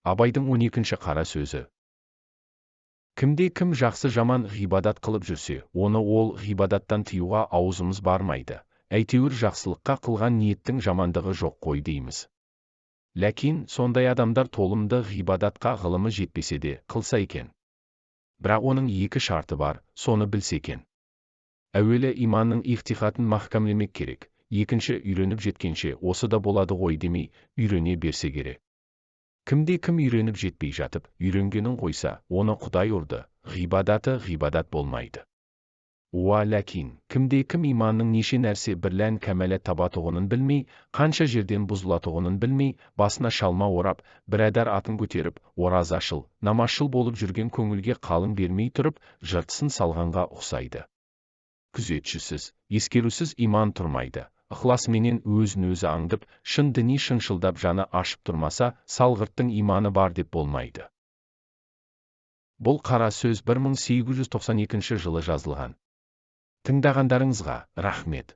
Абайдың 12-ші қара сөзі. Кімде кім жақсы жаман ғибадат қылып жүрсе, оны ол ғибадаттан тыюға аузымыз бармайды. Әйтеуір жақсылыққа қылған ниеттің жамандығы жоқ қой дейміз. Ләкин сондай адамдар толымды ғибадатқа ғылымы жетпесе де қылса екен. Бірақ оның екі шарты бар, соны білсе екен. Әуелі иманның иғтиқатын махкамлемек керек, екінші үйреніп жеткенше осы да болады ғой демей, үйрене берсе керек. Кімде кім үйреніп жетпей жатып, үйренгенін қойса, оны Құдай ұрды, ғибадаты ғибадат болмайды. Уа ләкин, кімде кім иманның неше нәрсе бірлән кәмәлат табатұғынын білмей, қанша жерден бұзылатұғынын білмей, басына шалма орап, бірадар атын көтеріп, оразашыл, намазшыл болып жүрген көңілге қалың бермей тұрып, жыртысын салғанға ұқсайды. Күзетшісіз, ескерусіз иман тұрмайды. Ықыласменен өзін-өзі аңдып, шын діни шыншылдап жаны ашып тұрмаса, салғырттың иманы бар деп болмайды. Бұл қара сөз 1892 жылы жазылған. Тыңдағандарыңызға рахмет.